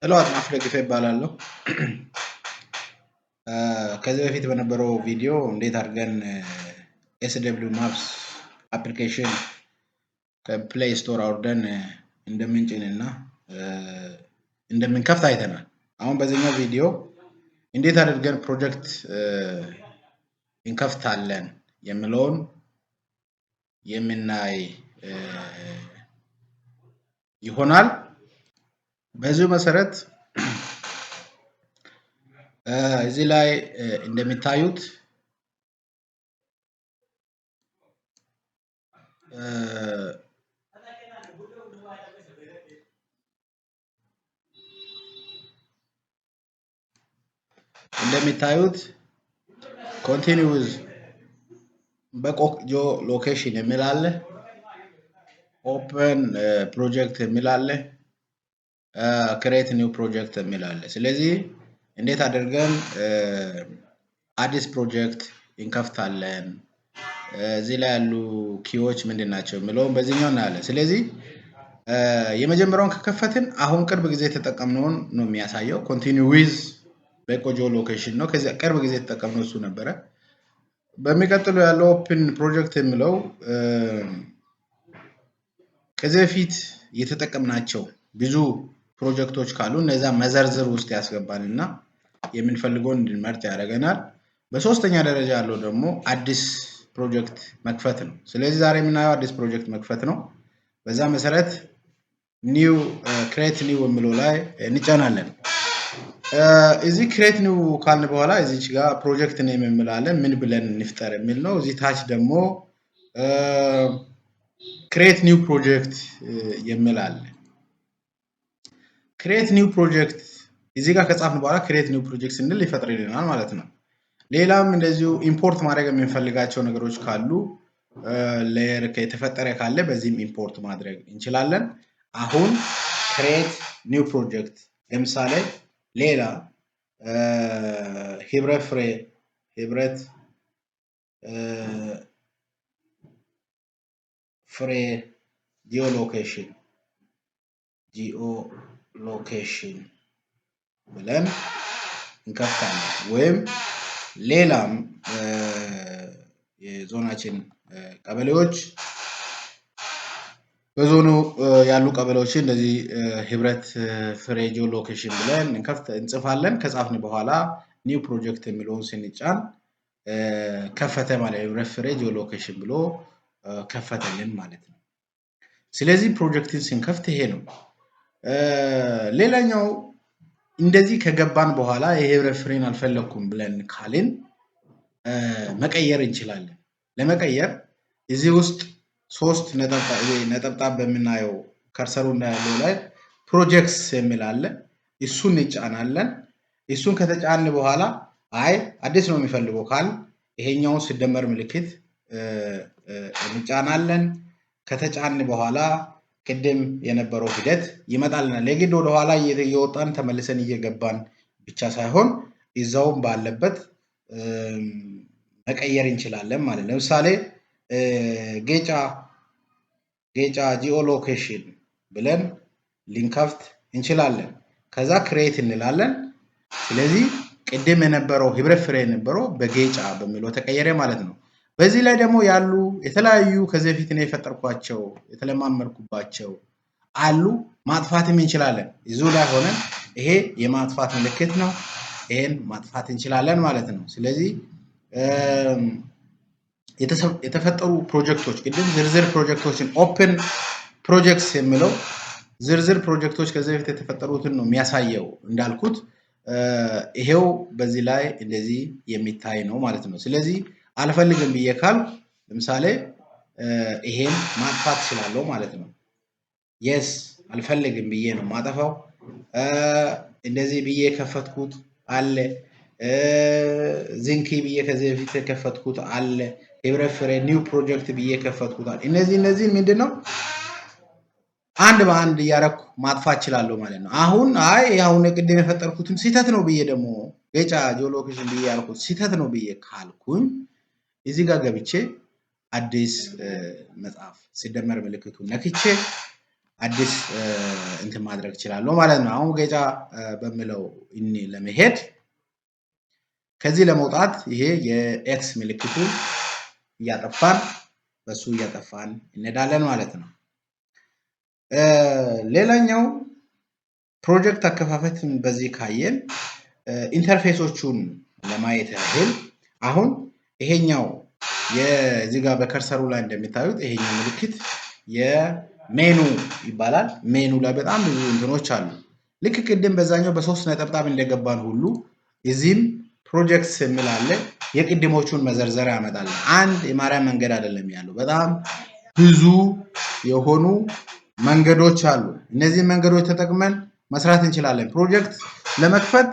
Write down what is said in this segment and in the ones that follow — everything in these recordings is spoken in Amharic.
Hello፣ አጥናፍ ደግፌ እባላለሁ። ከዚህ በፊት በነበረው ቪዲዮ እንዴት አድርገን SW Maps application ከ Play Store አውርደን እንደምንጭን እና እንደምንከፍት አይተናል። አሁን በዚህኛው ቪዲዮ እንዴት አድርገን ፕሮጀክት እንከፍታለን የሚለውን የምናይ ይሆናል። በዚሁ መሰረት እዚህ ላይ እንደሚታዩት እንደሚታዩት continue with በቆ geolocation የሚል አለ። Open project የሚል አለ። Create new project የሚል አለ። ስለዚህ እንዴት አድርገን አዲስ ፕሮጀክት እንከፍታለን፣ እዚህ ላይ ያሉ key ዎች ምንድን ናቸው የሚለውን በዚህኛው እናያለን። ስለዚህ የመጀመሪያውን ከከፈትን አሁን ቅርብ ጊዜ የተጠቀምነውን ነው የሚያሳየው። Continue with በቆ geolocation ነው። ከዚያ ቅርብ ጊዜ የተጠቀምነው እሱ ነበረ። በሚቀጥለው ያለው open project የሚለው ከዚህ በፊት የተጠቀምናቸው ብዙ ፕሮጀክቶች ካሉ እነዛ መዘርዝር ውስጥ ያስገባል እና የምንፈልገውን እንድንመርጥ ያደርገናል። በሶስተኛ ደረጃ ያለው ደግሞ አዲስ ፕሮጀክት መክፈት ነው። ስለዚህ ዛሬ የምናየው አዲስ ፕሮጀክት መክፈት ነው። በዛ መሰረት new create new የሚለው ላይ እንጫናለን። እዚህ create new ካልን በኋላ እዚች ጋር project name የሚላለን ምን ብለን እንፍጠር የሚል ነው። እዚህ ታች ደግሞ create new project የሚል አለ። Create new project እዚህ ጋር ከጻፍን በኋላ create new project ስንል ይፈጥርልናል ማለት ነው። ሌላም እንደዚሁ import ማድረግ የምንፈልጋቸው ነገሮች ካሉ layer የተፈጠረ ካለ በዚህም import ማድረግ እንችላለን። አሁን create new project ለምሳሌ ሌላ ህብረት ፍሬ ህብረት ፍሬ geolocation ብለን እንከፍታለን። ወይም ሌላም የዞናችን ቀበሌዎች በዞኑ ያሉ ቀበሌዎችን እንደዚህ ህብረት ፍሬ geolocation ብለን እንከፍት እንጽፋለን። ከጻፍን በኋላ new project የሚለውን ስንጫን ከፈተ ማለት ህብረት ፍሬ geolocation ብሎ ከፈተልን ማለት ነው። ስለዚህ ፕሮጀክትን ስንከፍት ይሄ ነው። ሌላኛው እንደዚህ ከገባን በኋላ የህብረት ፍሬን አልፈለግኩም ብለን ካልን መቀየር እንችላለን። ለመቀየር እዚህ ውስጥ ሶስት ነጠብጣብ በምናየው cursor ኡ እንዳያለው ላይ projects የሚል አለ። እሱን እንጫናለን። እሱን ከተጫን በኋላ አይ አዲስ ነው የሚፈልገው ካል ይሄኛውን ሲደመር ምልክት እንጫናለን። ከተጫን በኋላ ቅድም የነበረው ሂደት ይመጣልናል። የግድ ወደኋላ እየወጣን ተመልሰን እየገባን ብቻ ሳይሆን እዛውም ባለበት መቀየር እንችላለን ማለት ነው። ለምሳሌ ጌጫ ጌጫ geolocation ብለን ልንከፍት እንችላለን። ከዛ create እንላለን። ስለዚህ ቅድም የነበረው ህብረት ፍሬ የነበረው በጌጫ በሚለው ተቀየረ ማለት ነው። በዚህ ላይ ደግሞ ያሉ የተለያዩ ከዚህ በፊት እኔ የፈጠርኳቸው የተለማመድኩባቸው አሉ። ማጥፋትም እንችላለን። እዚሁ ላይ ሆነን ይሄ የማጥፋት ምልክት ነው። ይሄን ማጥፋት እንችላለን ማለት ነው። ስለዚህ የተፈጠሩ ፕሮጀክቶች ቅድም ዝርዝር ፕሮጀክቶችን open projects የሚለው ዝርዝር ፕሮጀክቶች ከዚህ በፊት የተፈጠሩትን ነው የሚያሳየው እንዳልኩት ይሄው በዚህ ላይ እንደዚህ የሚታይ ነው ማለት ነው። ስለዚህ አልፈልግም ብዬ ካልኩ ለምሳሌ ይሄን ማጥፋት እችላለሁ ማለት ነው። Yes አልፈልግም ብዬ ነው ማጠፋው። እንደዚህ ብዬ የከፈትኩት አለ። ዚንኪ ብዬ ከዚህ በፊት የከፈትኩት አለ። ህብረት ፍሬ new project ብዬ የከፈትኩት አለ። እነዚህ ምንድን ነው አንድ በአንድ እያረኩ ማጥፋት እችላለሁ ማለት ነው። አሁን አይ አሁን ቅድም የፈጠርኩትም ስህተት ነው ብዬ ደግሞ ጌጫ geolocation ብዬ ያልኩት ስህተት ነው ብዬ ካልኩኝ እዚህ ጋር ገብቼ አዲስ መጽሐፍ ሲደመር ምልክቱን ነክቼ አዲስ እንትን ማድረግ እችላለሁ ማለት ነው። አሁን ጌጫ በሚለው እኒ ለመሄድ ከዚህ ለመውጣት ይሄ የ X ምልክቱ እያጠፋን፣ በሱ እያጠፋን እንሄዳለን ማለት ነው። ሌላኛው ፕሮጀክት አከፋፈትን በዚህ ካየን interface ኦቹን ለማየት ያህል አሁን ይሄኛው የዚህ ጋር በ cursor ኡ ላይ እንደሚታዩት ይሄኛው ምልክት የሜኑ ይባላል። ሜኑ ላይ በጣም ብዙ እንትኖች አሉ። ልክ ቅድም በዛኛው በሶስት ነጠብጣብ እንደገባን ሁሉ እዚህም projects የሚል አለ። የቅድሞቹን መዘርዘሪያ ያመጣል። አንድ የማርያም መንገድ አይደለም ያለው፣ በጣም ብዙ የሆኑ መንገዶች አሉ። እነዚህ መንገዶች ተጠቅመን መስራት እንችላለን። ፕሮጀክት ለመክፈት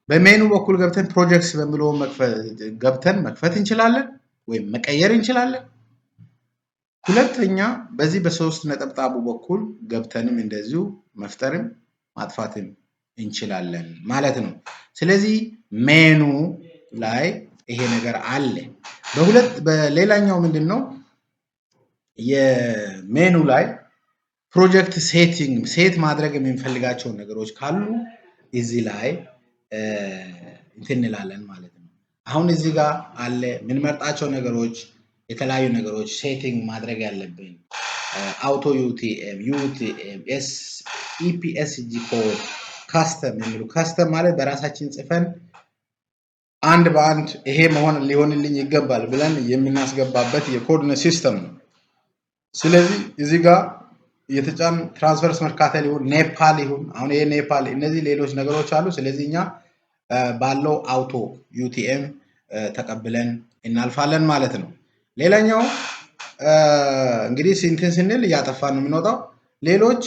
በሜኑ በኩል ገብተን projects በሚለው ገብተን መክፈት እንችላለን ወይም መቀየር እንችላለን። ሁለተኛ በዚህ በሶስት ነጠብጣቡ በኩል ገብተንም እንደዚሁ መፍጠርም ማጥፋትም እንችላለን ማለት ነው። ስለዚህ ሜኑ ላይ ይሄ ነገር አለ። በሁለት በሌላኛው ምንድን ነው? የሜኑ ላይ project setting set ማድረግ የምንፈልጋቸውን ነገሮች ካሉ እዚህ ላይ እንትን እንላለን ማለት ነው። አሁን እዚህ ጋር አለ የምንመርጣቸው ነገሮች፣ የተለያዩ ነገሮች setting ማድረግ ያለብን auto UTM፣ UTM፣ S EPSG code፣ custom የሚሉ። Custom ማለት በራሳችን ጽፈን አንድ በአንድ ይሄ መሆን ሊሆንልኝ ይገባል ብለን የምናስገባበት የ coordinate system ነው። ስለዚህ እዚህ ጋር የተጫን transverse Mercator ይሁን ኔፓል ይሁን፣ አሁን ይሄ ኔፓል፣ እነዚህ ሌሎች ነገሮች አሉ። ስለዚህ እኛ ባለው auto UTM ተቀብለን እናልፋለን ማለት ነው። ሌላኛው እንግዲህ እንትን ስንል እያጠፋን ነው የምንወጣው። ሌሎች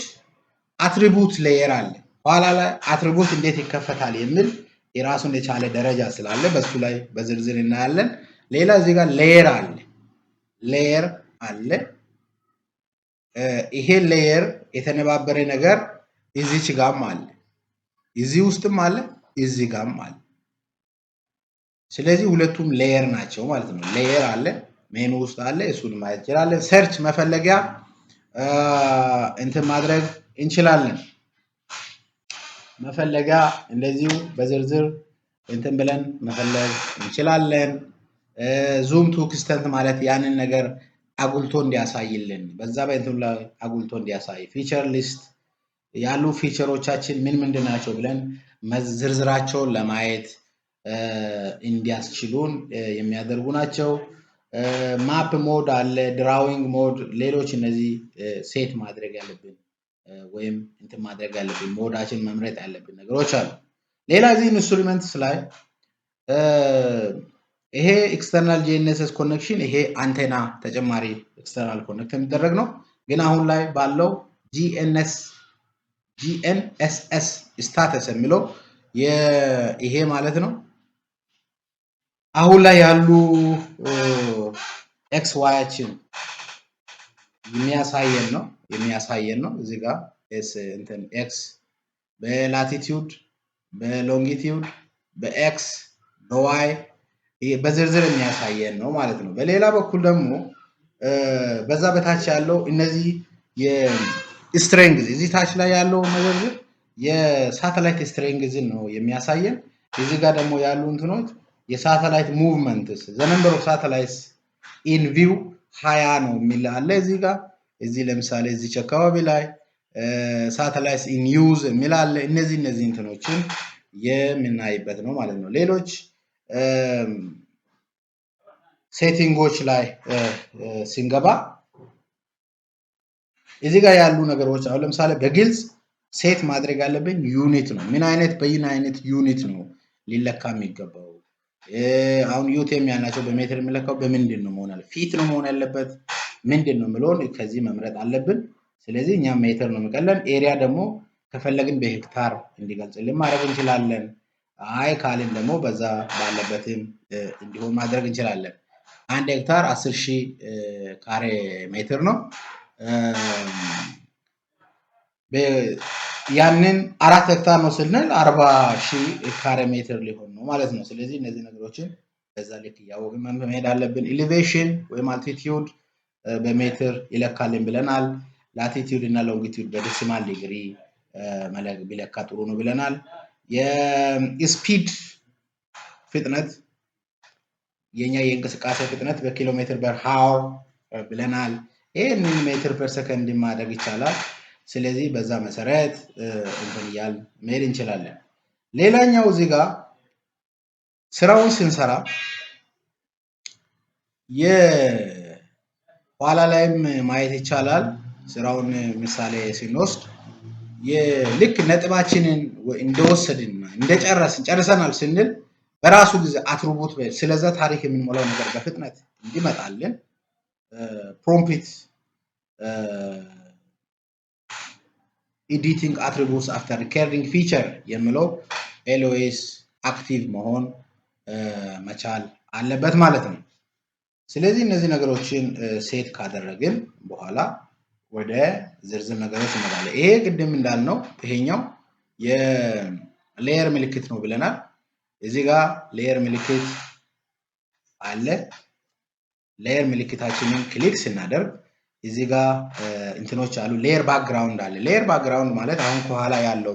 attribute layer አለ። ኋላ ላይ attribute እንዴት ይከፈታል የሚል የራሱን የቻለ ደረጃ ስላለ በሱ ላይ በዝርዝር እናያለን። ሌላ እዚህ ጋር layer አለ። Layer አለ። ይሄ layer የተነባበረ ነገር እዚች ጋም አለ፣ እዚህ ውስጥም አለ፣ እዚህ ጋም አለ። ስለዚህ ሁለቱም layer ናቸው ማለት ነው። Layer አለ፣ ሜኑ ውስጥ አለ፣ እሱን ማየት እንችላለን። Search መፈለጊያ እንትን ማድረግ እንችላለን። መፈለጊያ እንደዚሁ በዝርዝር እንትን ብለን መፈለግ እንችላለን። Zoom to extent ማለት ያንን ነገር አጉልቶ እንዲያሳይልን፣ በዛ በእንትኑ ላይ አጉልቶ እንዲያሳይ፣ feature list ያሉ feature ኦቻችን ምን ምንድን ናቸው ብለን ዝርዝራቸውን ለማየት እንዲያስችሉን የሚያደርጉ ናቸው። Map mode አለ፣ drawing mode፣ ሌሎች እነዚህ set ማድረግ ያለብን ወይም እንትን ማድረግ ያለብን mode ኣችን መምረጥ ያለብን ነገሮች አሉ። ሌላ እዚህ instruments ላይ ይሄ external GNSS connection፣ ይሄ አንቴና ተጨማሪ external connect የሚደረግ ነው። ግን አሁን ላይ ባለው GNSS status የሚለው ይሄ ማለት ነው። አሁን ላይ ያሉ X Y ኣችን የሚያሳየን ነው። እዚህ ጋር S እንትን X በ latitude፣ በ longitude፣ በ X፣ በ Y በዝርዝር የሚያሳየን ነው ማለት ነው። በሌላ በኩል ደግሞ በዛ በታች ያለው እነዚህ የ strength፣ እዚህ ታች ላይ ያለው መዘርዝር የሳተላይት strength ን ነው የሚያሳየን። እዚህ ጋር ደግሞ ያሉ እንትኖች የ satellite movements፣ the number of satellites in view 20 ነው የሚል አለ እዚህ ጋር። እዚህ ለምሳሌ እዚች አካባቢ ላይ satellites in use የሚል አለ። እነዚህ እንትኖችን የምናይበት ነው ማለት ነው። ሌሎች setting ኦች ላይ ስንገባ እዚህ ጋር ያሉ ነገሮች አሁን ለምሳሌ በግልጽ set ማድረግ ያለብን unit ነው። ምን አይነት በምን አይነት unit ነው ሊለካ የሚገባው? አሁን UTM ያልናቸው በሜትር የሚለካው በምንድን ነው መሆን ያለበት? Feet ነው መሆን ያለበት፣ ምንድን ነው የሚለውን ከዚህ መምረጥ አለብን። ስለዚህ እኛም ሜትር ነው የሚቀለን። Area ደግሞ ከፈለግን በሄክታር እንዲገልጽልን ማድረግ እንችላለን። አይ ካልን ደግሞ በዛ ባለበትም እንዲሆን ማድረግ እንችላለን። 1 ሄክታር 10,000 ካሬ ሜትር ነው። ያንን 4 ሄክታር ነው ስንል 40,000 ካሬ ሜትር ሊሆን ነው ማለት ነው። ስለዚህ እነዚህ ነገሮችን በዛ ልክ እያወቅን መሄድ አለብን። Elevation ወይም altitude በሜትር ይለካልን ብለናል። Latitude እና longitude በ decimal degree ቢለካ ጥሩ ነው ብለናል። የ speed ፍጥነት፣ የኛ የእንቅስቃሴ ፍጥነት በ kilometer per hour ብለናል። ይህንን meter per second ማድረግ ይቻላል። ስለዚህ በዛ መሰረት እንትን እያልን መሄድ እንችላለን። ሌላኛው እዚህ ጋር ስራውን ስንሰራ የኋላ ላይም ማየት ይቻላል። ስራውን ምሳሌ ስንወስድ ልክ ነጥባችንን እንደወሰድን፣ እንደጨረስን፣ ጨርሰናል ስንል በራሱ ጊዜ attribute ስለዛ ታሪክ የምንሞላው ነገር በፍጥነት እንዲመጣልን "Prompt editing attributes after recording" feature የሚለው always active መሆን መቻል አለበት ማለት ነው። ስለዚህ እነዚህ ነገሮችን set ካደረግን በኋላ ወደ ዝርዝር ነገሮች እንመጣለን። ይሄ ቅድም እንዳልነው ይሄኛው የ layer ምልክት ነው ብለናል። እዚህ ጋር layer ምልክት አለ። Layer ምልክታችንን click ስናደርግ እዚህ ጋር እንትኖች አሉ። Layer background አለ። Layer background ማለት አሁን ከኋላ ያለው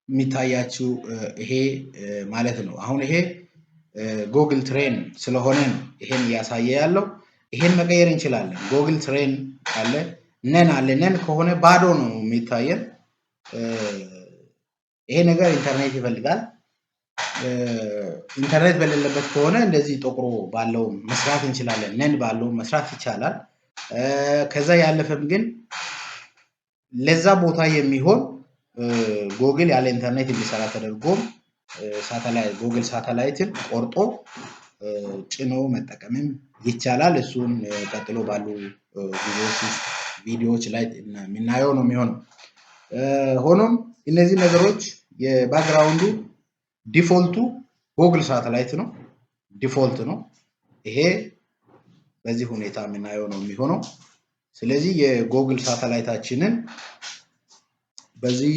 የሚታያችሁ ይሄ ማለት ነው። አሁን ይሄ Google Terrain ስለሆነ ነው ይሄን እያሳየ ያለው። ይሄን መቀየር እንችላለን። Google Terrain አለ፣ none አለ። None ከሆነ ባዶ ነው የሚታየን። ይሄ ነገር ኢንተርኔት ይፈልጋል። ኢንተርኔት በሌለበት ከሆነ እንደዚህ ጠቁሮ ባለው መስራት እንችላለን። None ባለው መስራት ይቻላል። ከዛ ያለፈም ግን ለዛ ቦታ የሚሆን ጎግል ያለ ኢንተርኔት እንዲሰራ ተደርጎም ሳተላይት፣ Google Satellite ን ቆርጦ ጭኖ መጠቀምም ይቻላል። እሱን ቀጥሎ ባሉ ጊዜዎች ውስጥ ቪዲዮዎች ላይ የምናየው ነው የሚሆነው። ሆኖም እነዚህ ነገሮች የ background ኡ default ኡ Google Satellite ነው፣ default ነው። ይሄ በዚህ ሁኔታ የምናየው ነው የሚሆነው። ስለዚህ የ Google Satellite ኣችንን በዚህ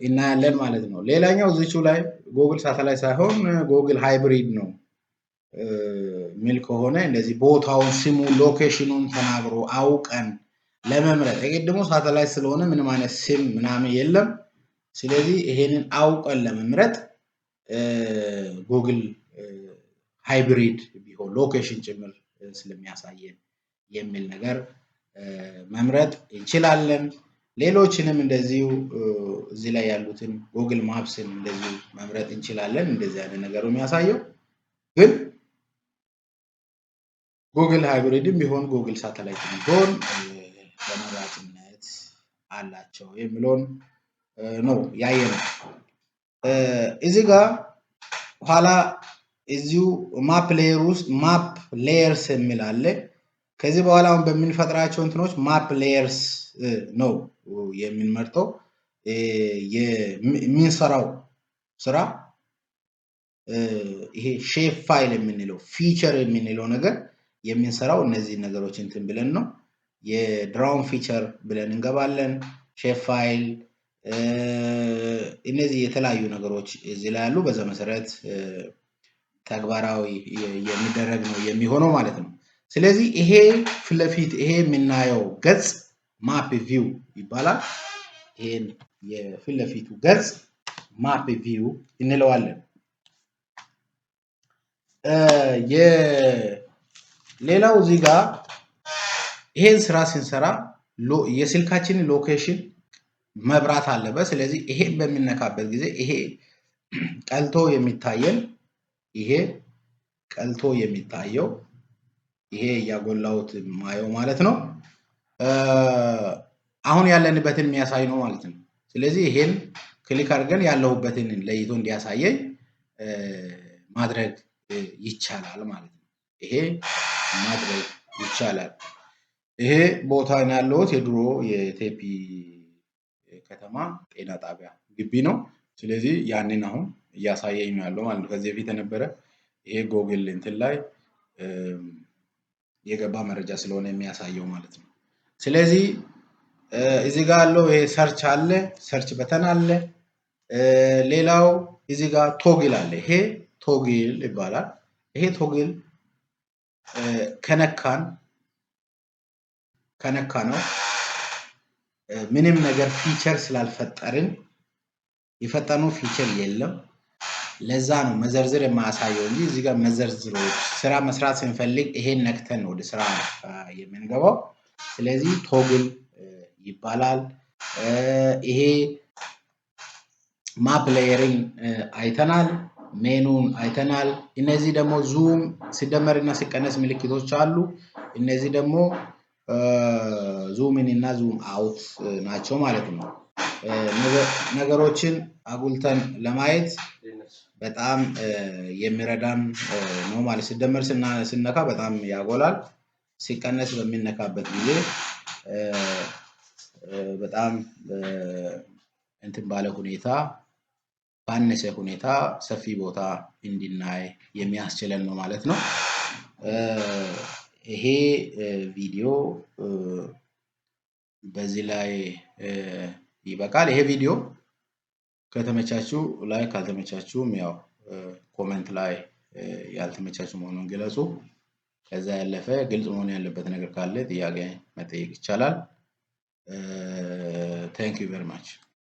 እናያለን ማለት ነው። ሌላኛው እዚቹ ላይ Google Satellite ሳይሆን Google Hybrid ነው የሚል ከሆነ እንደዚህ ቦታውን፣ ስሙን፣ location ኑን ተናግሮ አውቀን ለመምረጥ፣ የቅድሞ ሳተላይት ስለሆነ ምንም አይነት ስም ምናምን የለም። ስለዚህ ይሄንን አውቀን ለመምረጥ Google Hybrid ቢሆን location ጭምር ስለሚያሳየን የሚል ነገር መምረጥ እንችላለን። ሌሎችንም እንደዚሁ እዚህ ላይ ያሉትን Google Maps ን እንደዚሁ መምረጥ እንችላለን። እንደዚህ አይነት ነገር ነው የሚያሳየው። ግን Google Hybrid ም ቢሆን Google Satellite ቢሆን ተመራጭነት አላቸው የሚለውን ነው ያየነው። እዚህ ጋር ኋላ እዚሁ map layer ውስጥ map layers የሚል አለ። ከዚህ በኋላ አሁን በምንፈጥራቸው እንትኖች map layers ነው የምንመርጠው። የምንሰራው ስራ ይሄ shape file የምንለው፣ feature የምንለው ነገር የምንሰራው እነዚህ ነገሮች እንትን ብለን ነው። የ drawn feature ብለን እንገባለን። Shape file፣ እነዚህ የተለያዩ ነገሮች እዚህ ላይ ያሉ በዛ መሰረት ተግባራዊ የሚደረግ ነው የሚሆነው ማለት ነው። ስለዚህ ይሄ ፊት ለፊት ይሄ የምናየው ገጽ map view ይባላል። ይሄን የፊት ለፊቱ ገጽ map view እንለዋለን። ሌላው እዚህ ጋር ይሄን ስራ ስንሰራ የስልካችንን location መብራት አለበት። ስለዚህ ይሄን በምንነካበት ጊዜ ይሄ ቀልቶ የሚታየው፣ ይሄ እያጎላሁት የማየው ማለት ነው፣ አሁን ያለንበትን የሚያሳይ ነው ማለት ነው። ስለዚህ ይሄን click አድርገን ያለሁበትን ለይቶ እንዲያሳየኝ ማድረግ ይቻላል ማለት ነው። ይሄ ማድረግ ይቻላል። ይሄ ቦታ ያለሁት የድሮ የቴፒ ከተማ ጤና ጣቢያ ግቢ ነው። ስለዚህ ያንን አሁን እያሳየኝ ነው ያለው ማለት ነው። ከዚህ በፊት የነበረ ይሄ ጎግል እንትን ላይ የገባ መረጃ ስለሆነ የሚያሳየው ማለት ነው። ስለዚህ እዚህ ጋር ያለው ይሄ search አለ፣ search button አለ። ሌላው እዚህ ጋር toggle አለ። ይሄ toggle ይባላል። ይሄ toggle ከነካነው ምንም ነገር feature ስላልፈጠርን፣ የፈጠርነው feature የለም። ለዛ ነው መዘርዝር የማያሳየው እንጂ እዚህ ጋር መዘርዝሮች ስራ መስራት ስንፈልግ ይሄን ነክተን ነው ወደ ስራ የምንገባው። ስለዚህ toggle ይባላል። ይሄ map layer ን አይተናል። ሜኑን አይተናል። እነዚህ ደግሞ zoom ሲደመር እና ሲቀነስ ምልክቶች አሉ። እነዚህ ደግሞ zoom in እና zoom out ናቸው ማለት ነው። ነገሮችን አጉልተን ለማየት በጣም የሚረዳን ነው ማለት። ሲደመር ስነካ በጣም ያጎላል። ሲቀነስ በሚነካበት ጊዜ በጣም እንትን ባለ ሁኔታ፣ ባነሰ ሁኔታ ሰፊ ቦታ እንድናይ የሚያስችለን ነው ማለት ነው። ይሄ ቪዲዮ በዚህ ላይ ይበቃል። ይሄ ቪዲዮ ከተመቻችሁ like፣ ካልተመቻችሁም ያው comment ላይ ያልተመቻችሁ መሆኑን ግለጹ። ከዛ ያለፈ ግልጽ መሆን ያለበት ነገር ካለ ጥያቄ መጠየቅ ይቻላል። Thank you very much.